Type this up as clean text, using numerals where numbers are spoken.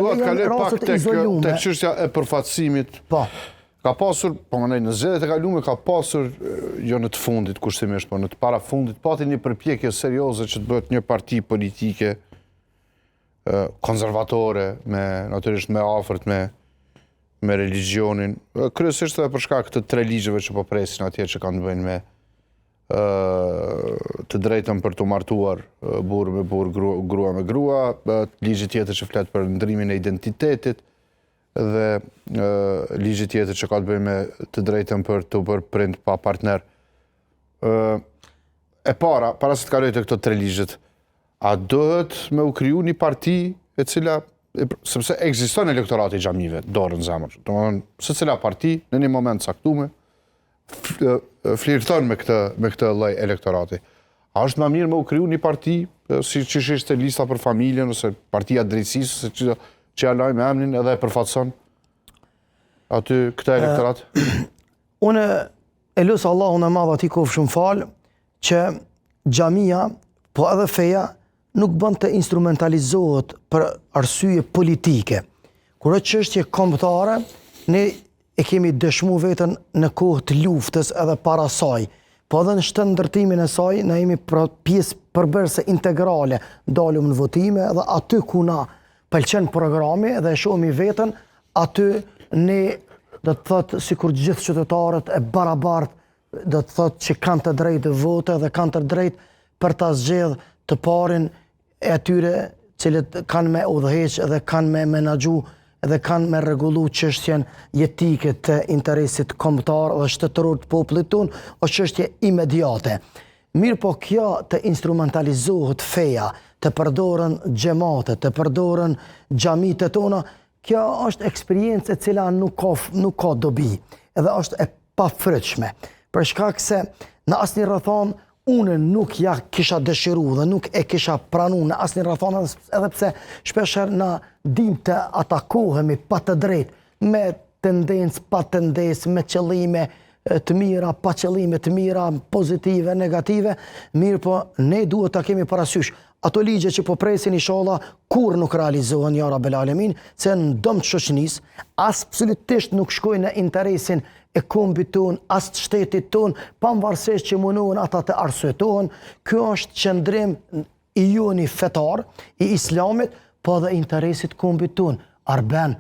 Dua të kaloj pak tek tek çështja e përfaqësimit. Po. Ka pasur, po mendoj në zgjedhjet e kalume ka pasur jo në të fundit kushtimisht, po në të parafundit pati një përpjekje serioze që të bëhet një parti politike konservatore me natyrisht me afërt me me religjionin, kryesisht edhe për shkak të tre ligjeve që po presin atje që kanë të bëjnë me të drejtën për t'u martuar burrë me burrë, grua, grua me grua, ligji tjetër që flet për ndrimin e identitetit dhe ligji tjetër që ka të bëjë me të drejtën për t'u bërë prind pa partner. E para, para se të kaloj te këto tre ligjet, a duhet me u kriju një parti e cila sepse ekziston elektorati i xhamive, dorën në zemër. Domethënë, secila parti në një moment caktume flirton me këtë me këtë lloj elektorati. A është më mirë me u kriju një parti si qysh ishte lista për familjen ose partia e drejtësisë ose që që ja lajmë emrin edhe e përfaqëson aty këtë elektorat? Unë e lus Allahun e madh atij kofshim falë që xhamia, po edhe feja nuk bën të instrumentalizohet për arsye politike. Kur është çështje kombëtare, ne e kemi dëshmu veten në kohë të luftës edhe para saj, po edhe në shtetndërtimin e saj, na jemi pra pjesë përbërëse integrale, dalim në votime edhe aty ku na pëlqen programi dhe e shohim veten, aty ne do të thotë sikur gjithë qytetarët e barabartë do të thotë që kanë të drejtë vote dhe kanë të drejtë për ta zgjedh të parin e atyre cilët kanë me udhëheq dhe kanë me menaxhu dhe kanë me rregullu çështjen jetike të interesit kombëtar dhe shtetëror të popullit tonë, është çështje imediate. Mirëpo kjo të instrumentalizohet feja, të përdoren xhematet, të përdoren xhamitë tona, kjo është eksperiencë e cila nuk ka, nuk ka dobi, edhe është e pafrytshme, për shkak se në asnjë rrethanë unë nuk ja kisha dëshiru dhe nuk e kisha pranu në asnjë rrethanë edhe pse shpeshherë na dim të atakohemi pa të drejtë me tendencë, pa tendencë, me qëllime të mira, pa qëllime të mira, pozitive, negative, mirëpo ne duhet ta kemi parasysh. Ato ligje që po presin ishalla kurrë nuk realizohen ja Rabbel Alemin, se në dëm të shoqënisë, absolutisht nuk shkojnë në interesin e kombit tonë, as të shtetit tonë, pavarësisht që mundohen ata të arsyetohen, ky është qëndrim i joni fetar, i islamit, po edhe interesit kombit tonë. Arben,